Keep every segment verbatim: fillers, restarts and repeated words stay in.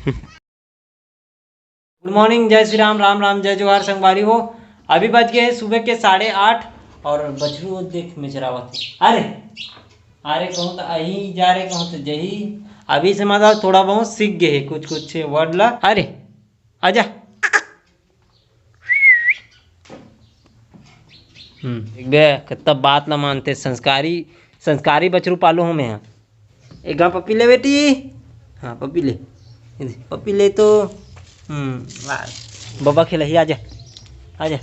गुड morning, जय श्री राम, राम राम, जय जोहार संगवारी हो। अभी बज गए हैं सुबह के साढ़े आठ और बछरू वो देख मेचरावत है। अरे, अरे कहूँ तो अही जा रे, कहूँ तो जही। अभी से मतलब थोड़ा बहुत सीख गए हैं कुछ कुछ वर्ड ला। अरे आजा। हम्म, देख बे, कितना बात ना मानते। संस्कारी, संस्कारी बछरू पालू हूँ मैं। एक गाँव पप्पी ले बेटी। हाँ, पप्पी ले। ये दे, पप्पी ले तो। हम्म, वाह। बबा खेलही, आजा। आजा।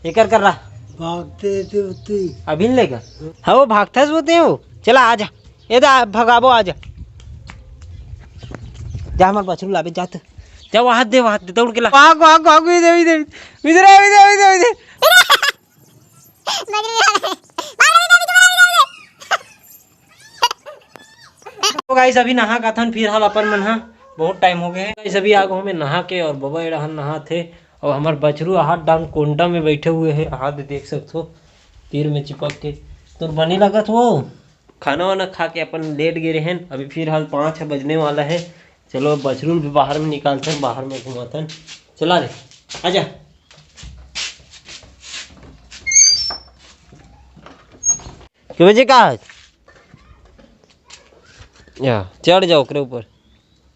एकर कर रहा। भागते थे उतनी। अभी नहीं लेगा। हाँ, वो भागता है, सोते हैं वो। चला, आजा। ये दा, भगाबो, आजा। जा, हमार बछरू लाबे, जा तू। जा, वो हाथ दे, वो हाथ दे, दौड़ के ला। भाग, भाग, भाग, इधर, इधर, इधर, इधर, इधर, इधर, इधर। तो गाइस, अभी नहा काथन फिर हाल अपन मन हा। बहुत टाइम हो गए है गाइस, अभी आ गए हमें नहा के और बबा एड़ा हन नहा थे। और हमार बछरू हाथ डाउन कोंटा में बैठे हुए हैं, हाथ देख सकते हो तीर में चिपक के। तो बनी लगत हो खाना वाना खा के अपन लेट गए रहन। अभी फिर हाल पाँच बजने वाला है। चलो बछरू भी बाहर में निकालते हैं, बाहर में घुमाते हैं। चला रे, आजा। के बजे का है? या, चढ़ जाओ ओकरे ऊपर,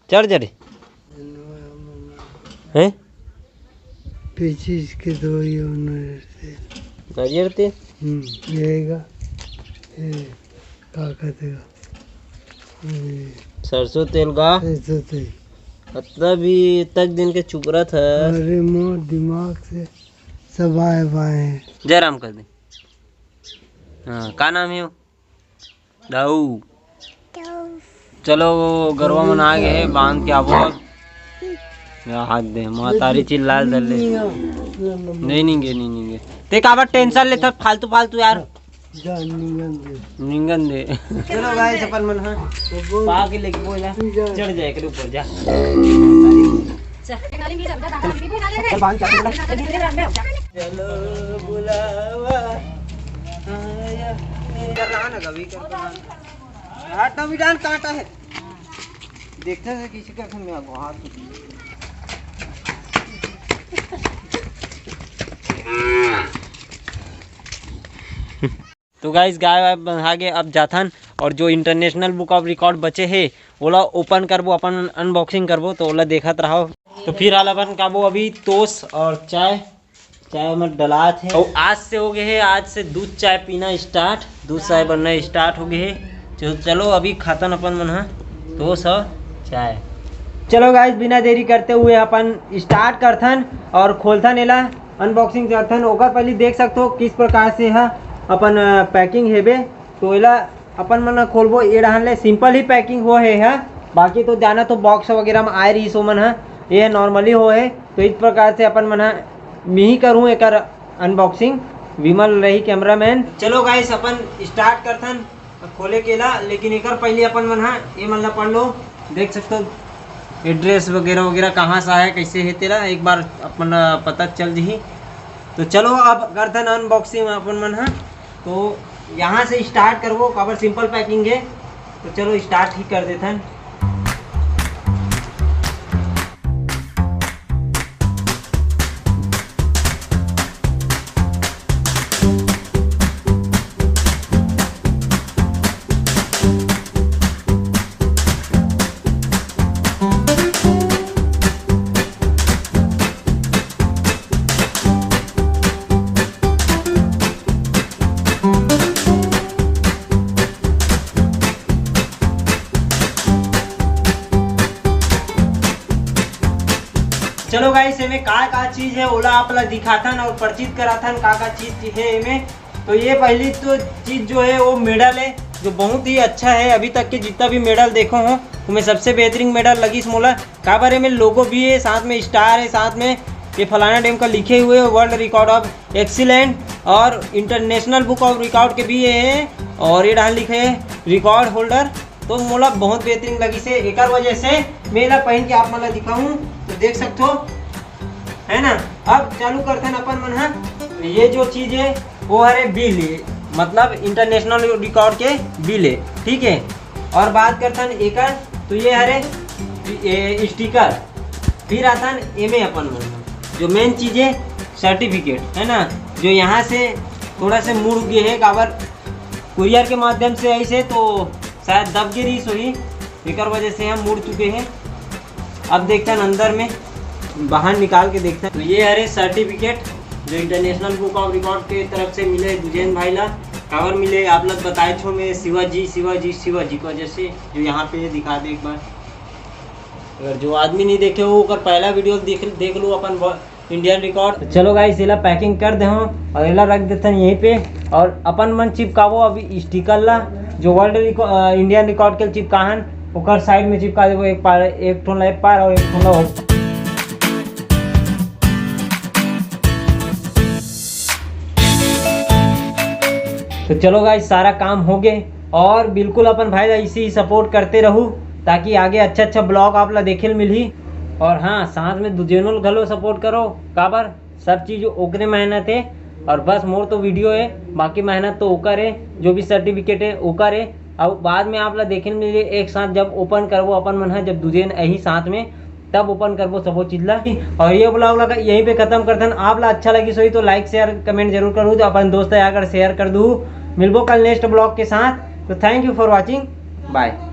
चढ़ जा रे। हैं? पेचिस के दवाई और नारियल तेल। नारियल तेल? हम्म, ये आएगा। ये का कहते हैं? ये सरसों तेल का? सरसों तेल। मतलब भी तक दिन के चुपरा था। अरे मोर दिमाग से सब आए बाए हैं। जय राम कर दे। हाँ, का नाम है वो? दाऊ। चलो, वो गरवा मन आ गए हैं, बांध के आबो अब। या हाथ दे, महतारी चिल्ला दे ले। नहीं, नहीं गे, नहीं, नहीं गे। ते काबर टेंशन लेथस फालतू, फालतू यार। जा, निंगन दे। निंगन दे। चलो गाइस, अपन मन, हाँ, पा के लेके बोला, चढ़ जाए एकरे ऊपर, जा। चलो बुलावा आया। इधर रहा ना, कभी कर। हट ना, मिटान कांटा है। देखते हैं किसी का, मैं आपको हाथ तो गाइस, गाय वाय बंधा के अब जाथन, और जो इंटरनेशनल बुक ऑफ रिकॉर्ड बचे हे, ओला ओपन करबो, अपन अनबॉक्सिंग करबो, तो ओला देखत रहो। तो फिर हाल अपन खाबो अभी तोस और चाय। चाय में डलात हे। और आज से हो गए हे, आज से दूध चाय पीना स्टार्ट, दूध चाय बनना स्टार्ट हो गए हे। तो चलो अभी खातन अपन मन हा तोस और चाय। चलो गाइस, बिना देरी करते हुए अपन स्टार्ट करथन और खोलथन एला, अनबॉक्सिंग करथन। ओकर पहले देख सकते हो किस प्रकार से हा अपन पैकिंग हेबे। तो एला अपन मन ह खोलबो, ए डहन ले सिंपल ही पैकिंग हो हे ह, बाकी तो जाना तो बॉक्स वगैरह में आए रहीस ओमन ह, ये नॉर्मली हो हे। तो इस प्रकार से अपन मन ह, मिही करूँ एकर अनबॉक्सिंग, विमल रही कैमरामैन। चलो गाइस, अपन स्टार्ट करथन खोले के ला, लेकिन एकर पहले अपन मन ह ये मन ला पढ़ लो, देख सकते हो एड्रेस वगैरह वगैरह कहाँ से आया, कैसे हे तेला एक बार अपन ला पता चल जही। तो चलो अब करथन अनबॉक्सिंग अपन मन ह। तो यहाँ से स्टार्ट करबो, काबर सिंपल पैकिंग है। तो चलो स्टार्ट ही कर देथन। चलो गाइस, एमे का का चीज है ओला आप ला दिखाथन और परिचित कराथन का का चीज है एमे। तो ये पहली तो चीज जो है वो मेडल है, जो बहुत ही अच्छा है। अभी तक के जितना भी मेडल देखो हो, उनमें सबसे बेहतरीन मेडल लगिस मोला। काबर एमे लोगो भी है, साथ में स्टार है, साथ में ये फलाना डैम का लिखे हुए वर्ल्ड रिकॉर्ड ऑफ एक्सीलेंट और इंटरनेशनल बुक ऑफ रिकॉर्ड के भी ये है। और ये डहन लिखे है रिकॉर्ड होल्डर। तो मोला बहुत बेहतरीन लगिस हे, एकर वजह से मैं एला पहन के आप मन ला दिखाऊं। तो देख सकते हो, है ना। अब चालू करथन अपन मन ह। ये जो चीज है वो हरे बिल, मतलब इंटरनेशनल रिकॉर्ड के बिल है, ठीक है। और बात करथन एकर, तो ये हरे ये स्टिकर, फिर आथन एमे अपन मन, जो मेन चीज है सर्टिफिकेट, है ना, जो यहाँ से थोड़ा से मुड़ गए है, काबर कुरियर के माध्यम से ऐसे तो शायद दब गए रही सोही, एकर वजह से हम मुड़ चुके हैं। अब देखते हैं अंदर में, बाहर निकाल के देखते हैं। तो ये हरे सर्टिफिकेट, जो इंटरनेशनल बुक ऑफ रिकॉर्ड के तरफ से मिले दुजेन भाई ला। काबर मिले आप लोग बताए छो मैं, शिवाजी, शिवाजी, शिवाजी की वजह से। जो यहाँ पे दिखा दे एक बार, अगर जो आदमी नहीं देखे हो, ओकर पहला वीडियो देख देख लो अपन इंडियन रिकॉर्ड। चलो गाइस, एला पैकिंग कर दे हो और एला रख देथन यहीं पे। और अपन मन चिपकाबो अभी स्टिकर ला, जो वर्ल्ड रिकॉर्ड, इंडियन रिकॉर्ड के चिपकाहन, ओकर साइड में चिपका देबो, एक पार, एक ठोन ला एक पार और एक ठोन ला। तो चलो गाइस, सारा काम हो गए। और बिल्कुल अपन भाई ला ऐसे ही सपोर्ट करते रहू, ताकि आगे अच्छा अच्छा ब्लॉग आप ला देखे ल मिलही। और हाँ, साथ में दुजेनो ल घलो सपोर्ट करो, काबर सब चीज ओकरे मेहनत है। और बस मोर तो वीडियो है, बाकी मेहनत तो ओकर है, जो भी सर्टिफिकेट है ओकर है। अब बाद में आप ला देखे ल मिलही एक साथ जब ओपन करबो अपन मन ह, जब दुजेन अही साथ में, तब ओपन करबो सबो चीज ला। और ये ब्लॉग ला यहीं पे खत्म करथन। आप ला अच्छा लगी सोही तो लाइक शेयर कमेंट जरूर करू, तो अपन दोस्त यार कर शेयर कर दू। मिलबो कल नेक्स्ट ब्लॉग के साथ। तो thank you for watching, bye।